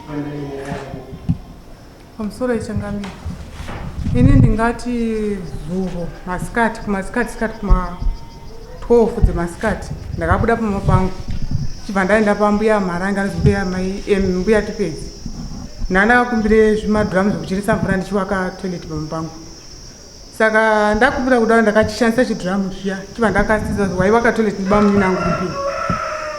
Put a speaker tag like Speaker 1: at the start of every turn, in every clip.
Speaker 1: Chipanda nyaya yako.
Speaker 2: Pamusoro ichangamire. Ini ndingati zuro masikati kumasikati sikati kuma 12 dzemasikati ndakabuda pamba pangu chibva ndaenda pambuya Marange anonzi mbuya mai mbuya Tipedzi. Ndandakakumbire zvimadhuramu zvekucheresa mvura ndichiwaka toilet pamba pangu. Saka ndakumbira kudaro ndakachishandisa chidhuramu zviya chibva ndakasisa waivaka toilet nebamunini angu rupini.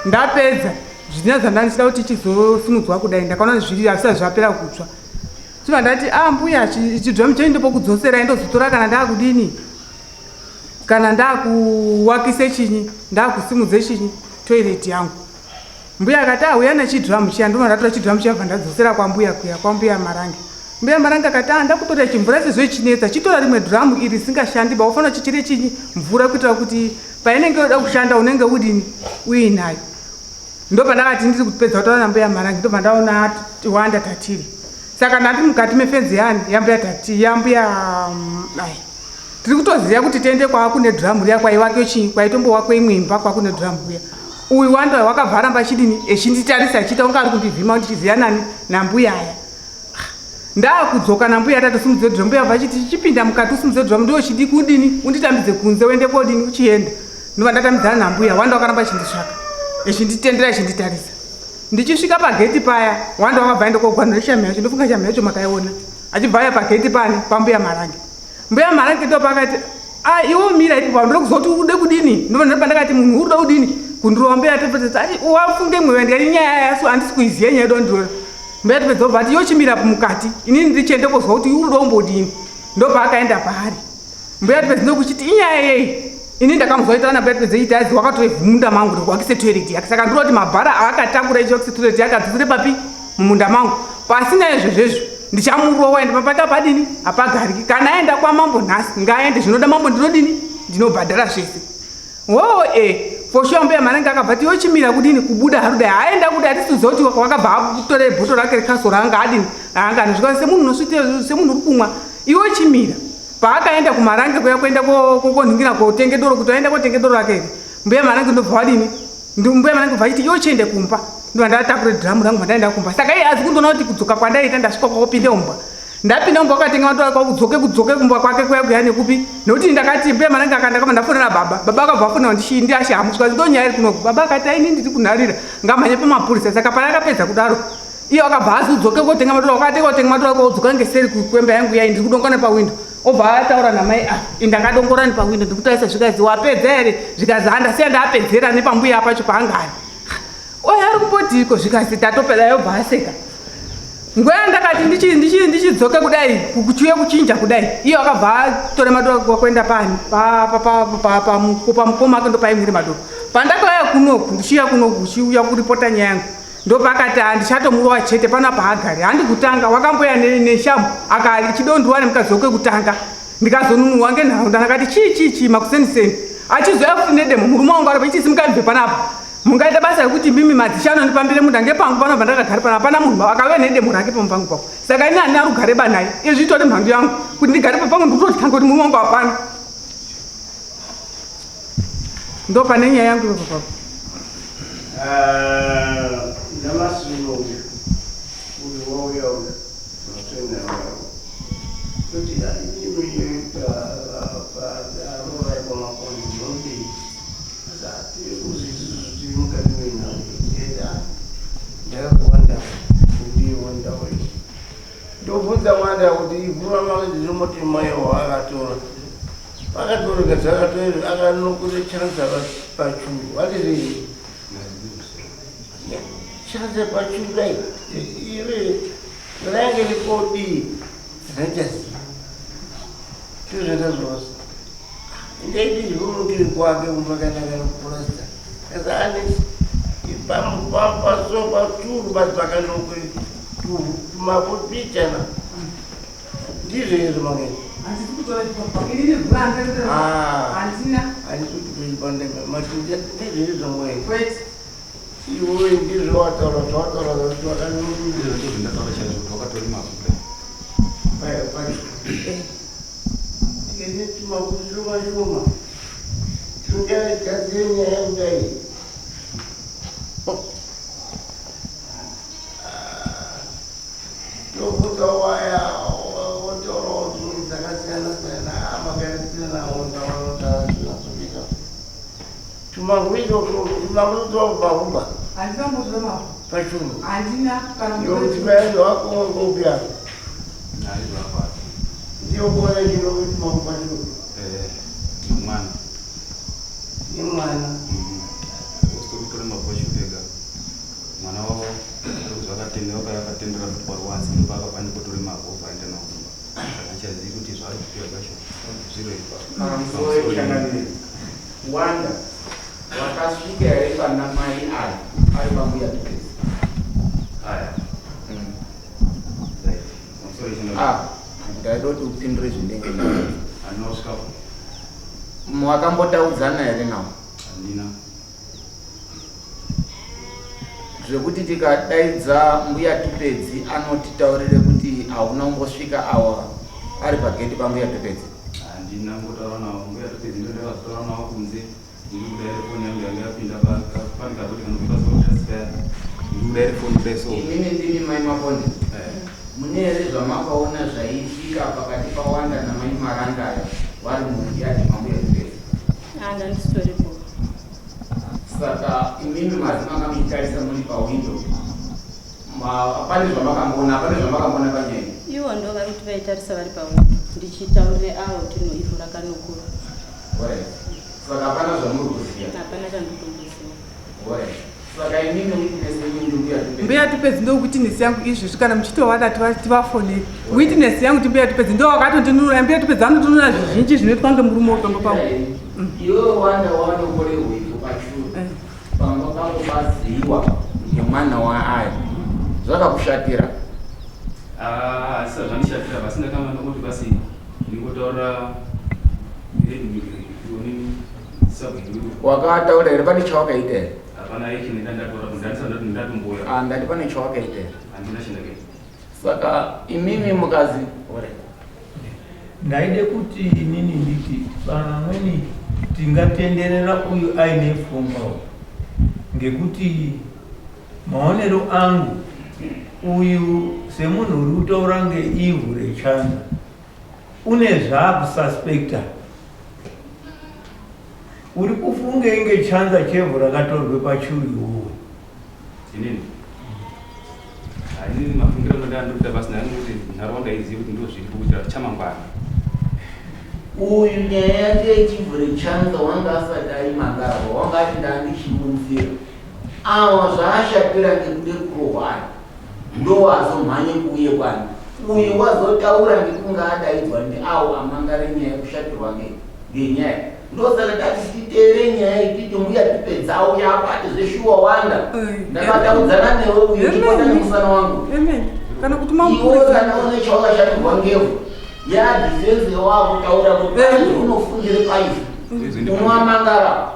Speaker 2: Ndapedza zvidhina zvandanga ndichida kuti chizosimudzwa kudai ndakaona zviri hazvisati zvapera kutsva. Chibva ndati ah mbuya chidhuramu chenyu ndopokudzoserai ndozotora kana ndakudini kana ndakuwakise chinyi ndakusimudze chinyi toilet yangu. Mbuya akati ah uya nechidhuramu chiya ndobva ndatora chidhuramu chiya bva ndadzosera kwambuya kuya kwambuya Marange. Mbuya Marange akati ah ndakutorera chimvura sezvo ichinetsa chitora rimwe dhuramu iri risingashandi ba ufanira chichere chinyi mvura kuitira kuti painenge yoda kushanda unenge udini uinayo. Ndopandakati ndiri kupedza kutaura nambuya Marange ndobva ndaona wanda tatiri. Saka ndati mukati mefenzi yani yambuya tati yambuya ai tiri kutoziva kuti tiende kwakune dhuramu riya kwaiwake chii kwaitombowakwe imwe imba kwakune dhuramu riya uyu wanda wakabva aramba achidini echinditarisa achiita kunge ari kundivhima ndichiziva nani nambuya aya ndakudzoka nambuya tatosimudze dhuramu mbuya vachiti chipinda mukati usimudze dhuramu ndiwo chidi kudini unditambidze kunze uende kodini uchienda ndobva ndatambidzana nambuya wanda wakaramba achinditsvaka echinditendera echinditarisa ndichisvika pageti paya wanda wakabva aenda kogwanura shamu yacho ndofunga shamu yacho makaiona achibva aya pageti pani pambuya Marange. Mbuya Marange ndo pakati ah iwe mira ipo pa ndoda kuzoti ude kudini ndobva pandakati munhu uruda kudini kundirova mbuya topedza ati wafunge mweya ndikati nyaya yasu handisi kuiziva nyaya yodondirora mbuya topedza obva ati yochimira mukati inini ndichiende kozwa kuti uruda umbodini ndopaakaenda paari mbuya topedza ndokuchiti inyaya yei ini ndakamuzwa itaura nambuya topedza iti azi wakatore munda mangu ndokuwakise toilet yake saka ndinoda kuti mabhara aakatakura ichiwakise toilet yake adzosere papi mumunda mangu pasina izvozvezvo ndichamurova ende pamba pake apadini hapagariki kana aenda kwamambo nhasi ngaaende zvinoda mambo ndinodini ndinobhadhara zvese woo e for sure mbuya Marange akabva ti yochimira kudini kubuda haruda aenda kuti hatisi kuziva kuti wakabva atore bhoto rake rekaso raanga adini raanga anosvika semunhu unosvite semunhu uri kumwa iwe chimira paakaenda kuMarange kuya kuenda konhingira kotenge doro kuti aenda kotenge doro rake here mbuya Marange ndobva wadini mbuya Marange bva achiti iwe chiende kumba ndobva ndatakura dhiramu rangu mandaenda kumba saka iye azi kundoona kuti kudzoka kwandaita ndasvika kwakupinde umba ndapinda umba wakatenga matora kwakudzoke kudzoke kumba kwake kuya kuya nekupi nekuti ndakati mbuya Marange akanda kama ndafonera baba baba akabva afonera ndichindi ashamuswa ndonyaya iri kunoku baba akati aini ndiri kunharira ngamhanye pamapurisa saka parakapedza kudaro iye akabva azodzoke kotenga matora wakatenga kotenga matora kodzoka ngeseri kwemba yangu yai ndiri kudonga nepawindo obva ataura namai ah indakadongora nepawindo ndikutarisa zvikanzi wapedza here zvikanzi handasiya ndapedzera nepambuya pacho paanga ari oye ari kumbodiko zvikanzi tatopedza yobva aseka nguva yandakati ndichidzoke kudai kuchiuya kuchinja kudai iye akabva atore madoro kuenda pani pamukoma ake ndopaimwire madoro pandakauya kunoku ndichiuya kunoku uchiuya kuripota nyaya yangu ndopakati handichatomurova chete pano apa haagari handi kutanga wakamboya neshamu akachidondiwa nemukadzi wake kutanga ndikazonunurwa ngenharaunda ndakati chii chii chii makuseniseni achizoya futi nedemo murume wangu aripo ichisi mukabve panapa mungaita basa rekuti mimi madzishe anondipambire munda ngepangu panobva ndakagara pana hapana munhu akauya nedemo rake pamupangu papo saka ini handina rugare banaye izvi itori mhandu yangu kuti ndigare papangu ndikutotanga kuti murume wangu hapana ndo pane nyaya yangu ipapo papo.
Speaker 1: Ah, nyamasi uno uyu uyu wauya uyu maswena wauya kuti imimi arorai kwamakoni munodii asi atiri kuzvisusu tiri mukati menhau ndakakuwanda ndiye wandawo iyi ndobvunza wanda kuti ivhu ramazomoti mai waakatora Akatoreka zvakatoreka akanokura chanza pachuru vatirei chanza pachuru dai iwe range rikodii zvachaziva chozvata zvose ndaiti zvomukiri kwake kumba kanaka kupurasta asi ane paso pachuru basi pakanokwe tumapopichana Ndizvo here mangeni?
Speaker 2: Handisi kutora chikomba. Ini nebhura handina.
Speaker 1: Ah.
Speaker 2: Handina.
Speaker 1: Handisi kutora chikomba. Matinja ndizvo here zvamweni?
Speaker 2: Kwete.
Speaker 1: Iwe ndizvo wataura zvawataura zvati wakanunurira.
Speaker 3: Ndizvo zvandataura chaizvo kuti wakatora mavhu kudai.
Speaker 1: Paya pacho.
Speaker 2: Eh.
Speaker 1: Tikene tumavu shoma shoma. Tingagadzire nyaya kudai. Ndobvunza waya wotaurawo dzimwe dzakasiyana siyana makaisina ndaotaazvinatsobika tumavhu itotwo tumavhu twabva
Speaker 2: Handina kumbotora mavhu.
Speaker 1: Pachuru.
Speaker 2: Handina kana
Speaker 1: Yokuti maenzo wako ngopya. Ndiyo kuona chiro kuti mavhu pachuru.
Speaker 3: Eh, mwana.
Speaker 1: Nemwana.
Speaker 3: Usitokutora mavhu pachuru ega. Mwana wavo zvakatendera vakatendera kuti paruwanzi ndopakabva ndikotore mavhu obva aenda nawo kumba. Saka handichazivi kuti zvaari kupiwa zvacho zviro ipa.
Speaker 4: Pamusoro changamire. Wanda wakasvika here pana mai aya ari pambuya Tupezi?
Speaker 3: Aya. Right. Pamusoro changamire.
Speaker 4: Ah, ndaida kuti upindure zvinenge ndazvo.
Speaker 3: Handina kusvikapo.
Speaker 4: Makambotaudzana here nawo?
Speaker 3: Handina.
Speaker 4: Zvekuti tikadaidza mbuya Tupedzi anotitaurire kuti hauna kumbosvika awa ari pagedhi pambuya Tupedzi.
Speaker 3: Handina kumbotaura navo. Mbuya Tupedzi ndo ndakazotaura navo kunze. Ndiri kudaire foni yangu yanga yapinda pane kaboti kanobva pazotasika. Ndiri kudaire foni kudai so.
Speaker 4: Imimi ndimi mai Maponde.
Speaker 3: Eh.
Speaker 4: Mune here zvamakaona zvaiitika pakati paWanda namai Marangaya vari muyadhi mambuya Tupedzi?
Speaker 5: Ah, ndandisitoripo.
Speaker 4: Saka imimi mazi manga muchitarisa muri pawindo. Pane zvamakamboona, pane zvamakamboona panyaya iyi?
Speaker 5: Ivo ndo vari kuti vaitarisa vari pawindo ndichitaurire avo tino ivhu rakanokura.
Speaker 4: Alright. Saka hapana zvamuri kuziva.
Speaker 5: Hapana chandiri kumboziva.
Speaker 4: Alright. Saka imimi witness yenyu ndimbuya Tupedzi.
Speaker 2: Mbuya Tupedzi ndo witness yangu izvezvi kana muchitovada tivafonere. Witness yangu ndi Mbuya Tupedzi ndo wakatondinunura. Mbuya Tupedzi anotinunura zvizhinji zvinoitwa ngemurume wepamba pangu.
Speaker 4: Iwe Wanda wanokore hwivhu pachuru. Pamba pangu paziwa ngemwana waaya. Zvakakushatira.
Speaker 3: Ah, asi zvandishatira basi ndakanga ndongoti basi ndingotaura onini sabhuku.
Speaker 4: Wakataura here pane chawakaita here?
Speaker 3: Hapana ichi ndandatora ndandisati ndatomboya.
Speaker 4: Ah, ndati pane chawakaita here?
Speaker 3: Handina chandakaita.
Speaker 4: Saka imimi mukazi alright.
Speaker 1: Ndaide kuti inini nditi pamweni tingatenderera uyu aine pfungwa uyu, ngekuti maonero angu uyu semunhu uri kutaura ngeivhu rechanza une zvaakususpecta. Uri kufungei ngechanza chevhu rakatorwe pachuru iwowe?
Speaker 3: Inini inini mafungiro anoda ndokuita basi ndangoti nharaunda izive kuti ndo zviripo kuitira chamangwana.
Speaker 4: Uyu nyaya yake yechivhu rechanza wanga asati aimangarwa, wanga ati ndandichimunzira. Awa zvaashatira ngekude kurohwa aya ndo wazomhanye kuuye kwani. Uyu wazotaura ngekunge adaidzwa ndiawo amangare nyaya yekushatirwa ngenyaya. Ndosaka tati titeere nyaya iyi titi mbuya tipedzawo yako ati zveshuwa Wanda. Ndakataudzana newe uyu chipota nemusana wangu.
Speaker 2: Amen. Kana kuti
Speaker 4: Iwe
Speaker 2: mamupurisa.
Speaker 4: kana une chawakashatirwa ngevhu ya defense yawakutaura kuti unofungire paivhu unoamangara.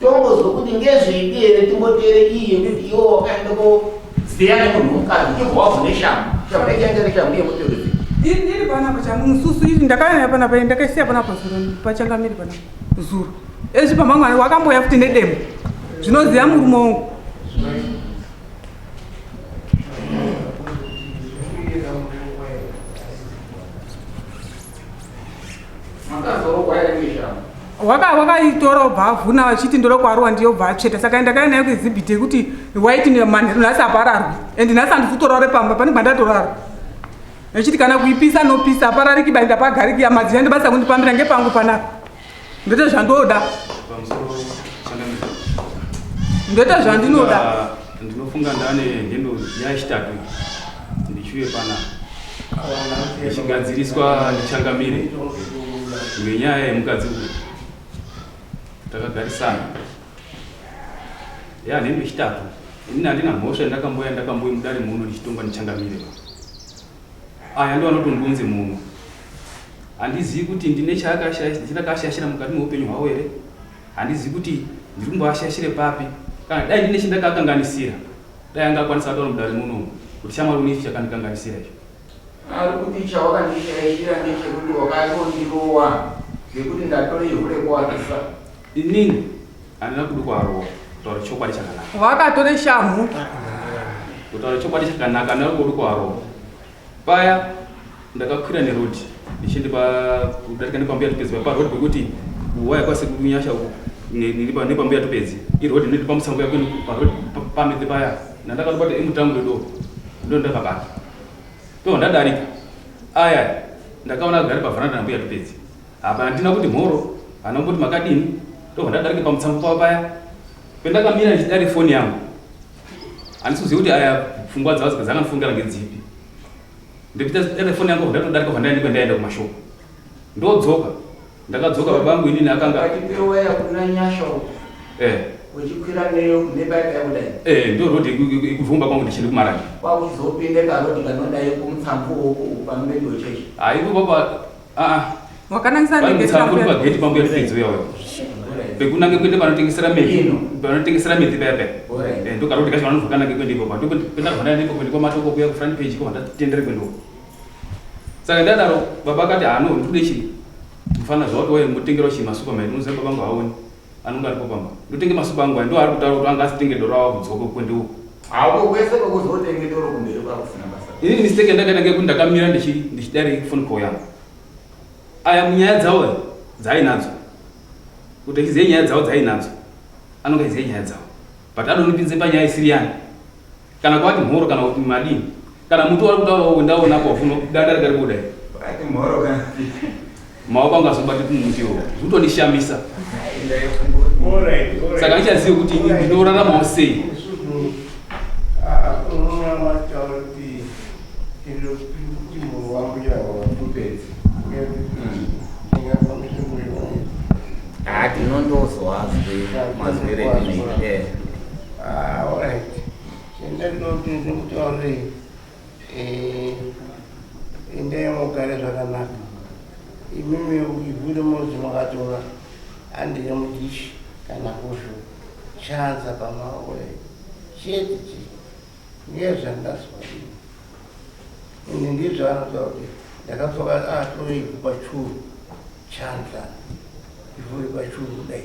Speaker 4: Tombozwa kuti ngezveidi here timboteere iyi yekuti iwe wakaenda koziya nemunhu womukadzi uchibva wabva neshamhu. Shamhu yacho yanga iri shamhu yemuterezi.
Speaker 2: Ndiri panapa chamususu iri ndakauya panapa ndakaisiya panapa zuro pachangamiri panapa zuro. Ezvi pamangwana wakamboya futi nedemo. Zvinoziya murume wangu.
Speaker 4: Makazorohwa here neshamhu?
Speaker 2: Wakaitora obva avhuna vachiti ndoro kwarowa ndiyo obva atsveta. Saka ndakauya nayo kuexhibit yekuti waiti manheru nhasi apararwi. And nhasi handisi kutorara pamba pane pandatorara. Nechiti kana kuipisa nopisa aparariki bainda pagariki madzira ndibasa kundipambira ngepangu panapa. Ndoita zvandoda.
Speaker 3: Pamusoro changamire.
Speaker 2: Ndoita zvandinoda.
Speaker 3: Ndinofunga ndane hembe yachitatu ndichiuye panapa. Ndichigadziriswa ndichangamire ngenyaya yemukadzi uyu. Takagarisana. Ya nhembe chitatu. Inini handina mhosva ndakamboya ndakamboya mudare muno ndichitongwa ndichangamire. Aya ndo anotondiunze muno. Handizivi kuti ndine chandakashayishira mukati meupenyu hwavo here. Handizivi kuti ndiri kumboashayishire papi. Kana dai ndine chandakakanganisira dai anga akwanisa kutaura mudare muno kuti shamwari une ichi chakandikanganisira icho.
Speaker 4: Ari kuti chawakandishaishira ndechekuti wakatondirowa ngekuti ndatora ivhu rekuakisa.
Speaker 3: Inini handina kuda kuarowa kutaura chokwadi chakanaka.
Speaker 2: Wakatore shamhu.
Speaker 3: Kutaura chokwadi chakanaka nauri kuarowa. Paya ndakakwira neroad ndichienda pa kudarika nepambuya Tupedzi paya paroad pekuti waya kwasekuru Nyasha uku nepambuya Tupedzi iroad inoenda pamusango yako paroad pamete paya nandakatobata emutango redo ndo ndakabata to ndadarika aya ndakaona agare pavharanda nambuya Tupedzi apa handina kuti mhoro hana kumboti makadini ndobva ndadarika pamutsambo pavo paya pendakamira ndichidare foni yangu handisi kuziva kuti aya pfungwa dzavo dzangandifungira ngedzipi ndikuita telefoni yangu ndatodarika vandaenda kwendaenda kumashop ndodzoka ndakadzoka baba angu inini akanga
Speaker 4: Achipira kuna Nyasha uko.
Speaker 3: eh
Speaker 4: Uchikwira neyo nebaipa yakudai.
Speaker 3: Eh ndo road ikuvumba kwangu ndichienda kumarange.
Speaker 4: Kwakuzopinde karodi kanodai kumutsamvu uko pamberi wechechi.
Speaker 3: Ah ipo baba ah ah.
Speaker 2: Wakanangisa
Speaker 3: ndege chako pa gate pambuya tupedzo yawo. Pekunange kuende panotengesera meti. Panotengesera meti paya paya. Eh ndo karodi kacho vanovuka nange kuende ipo. Ndo kuenda vana ndipo kuende kwa matoko kuya ku front page ko ndatendere kuende. Saka ndadaro baba akati ah no ndikude chi mfana zvawati waye mutengera chi masupa mai unoziva baba vangu haoni anonga aripo pamba ndotenge masupa angu ndo ari kutaura kuti anga asitenge doro awa kudzoka kuende uko
Speaker 4: hauko kwese kwekuzotenge doro kumberi kwakusina basa
Speaker 3: ini mistake ndakaita ngekuti ndakamira ndichidare phone call yangu aya munyaya dzawo dzaainadzo kuti achizive nyaya dzawo dzaainadzo anonga achizive nyaya dzawo but adonipinze panyaya isiri yani kana kwati mhoro kana kuti madini kana muti wari kutaura uwo ndaona apo wafuno danda rikari kuda
Speaker 6: Kwati mhoro kana
Speaker 3: maoko angu azobate kumuti iwo zvitondishamisa saka ndichazive kuti ndinoraramawo sei
Speaker 4: Tinondozwazwe mazwere etinoita.
Speaker 1: Ah, alright. Chendandinoti ndikutaurire eh, endai mugare zvakanaka. Imimi ivhu remuzi makatora handire mudishi kana kuzvo chanza pamaoko chete chete. Ngezvandazwa ini. Ini ndizvo anotaura kuti ndakapfaka atore ivhu pachuru chanza ivhu repachuru kudai.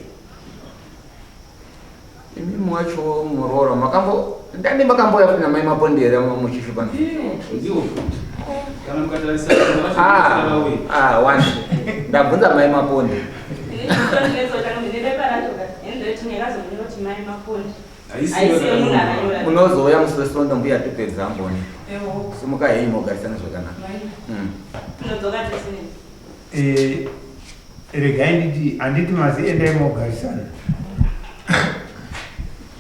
Speaker 4: Imi wacho muroora makambo ndani makambouya futi namai Maponde here muchishupa?
Speaker 3: Ndiwo futi. Kana mukatarisa
Speaker 4: Ah, ah, one. Ndabvunza mai Maponde. Unozouya musi weSondo mbuya tipedza mboni. Simuka henyu mogarisana zvakanaka.
Speaker 6: Eh, regai nditi handiti mazi endai mogarisana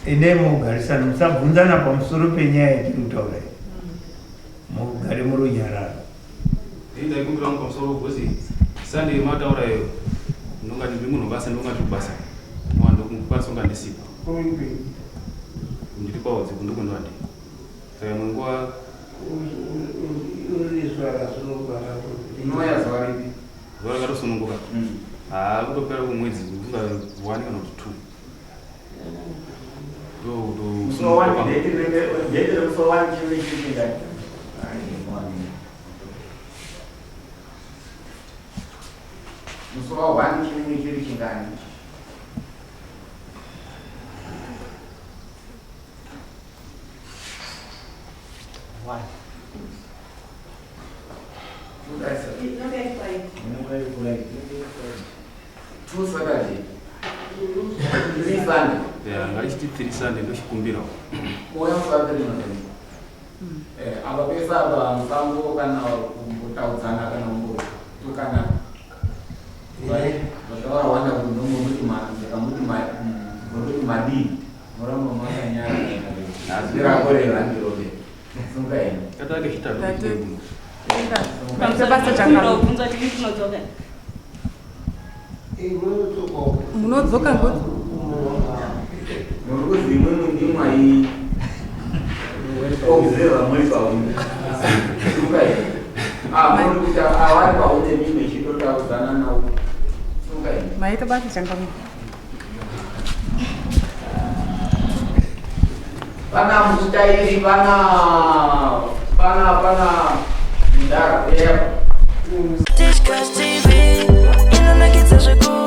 Speaker 6: endai mogarisana musabvunzana pamusoro penyaya yatiri kutaura iyi mugare murunyararo
Speaker 3: Ini ndaikumbira wangu pamusoro because Sunday mataura iyo ndonga ndiri munhu basa ndonga ndiri kubasa ndokwanisa kunga ndisipo ndiri kwaodzi kundokwendwadi saka imwe nguva
Speaker 4: Inouya zuva ripi?
Speaker 3: Zuva rakatosununguka. Haa kutopera kwemwedzi kunga 1 kana kuti 2. Ndo
Speaker 4: Musi wa one date rinenge date remusi wa one chinenge chiri chingani? Musi wa one chinenge chiri chingani? One. Two Saturday. Three Sunday.
Speaker 3: Yeah, ngatichiti 3 Sunday ndochikumbirawo.
Speaker 4: Kuuya musi wa three November. Eh, apa pese apa musango kana kumbotaudzana kana kumbotukana. Zvakawanda wanda kuti ndomuti ma ndakamuti ma ndomuti madii. Moramba makanyara. Rako rehandirobe. Sunga henyu.
Speaker 3: Katake chitatu.
Speaker 2: Tate.
Speaker 3: Chitatu.
Speaker 2: Basa chakanaka. Munodzoka ngoti
Speaker 4: Muri kuzi imwimwi ndimwai observer muri paune. Sunga henyu. Ah, muri kuti avari paune mimwe ichitotaudzana nawo. Sunga henyu.
Speaker 2: maita basa changamire.
Speaker 4: Pana muchitairi, pana pana pana mudhara. Yeah.
Speaker 7: Tichkach TV inonakidza zvekuru.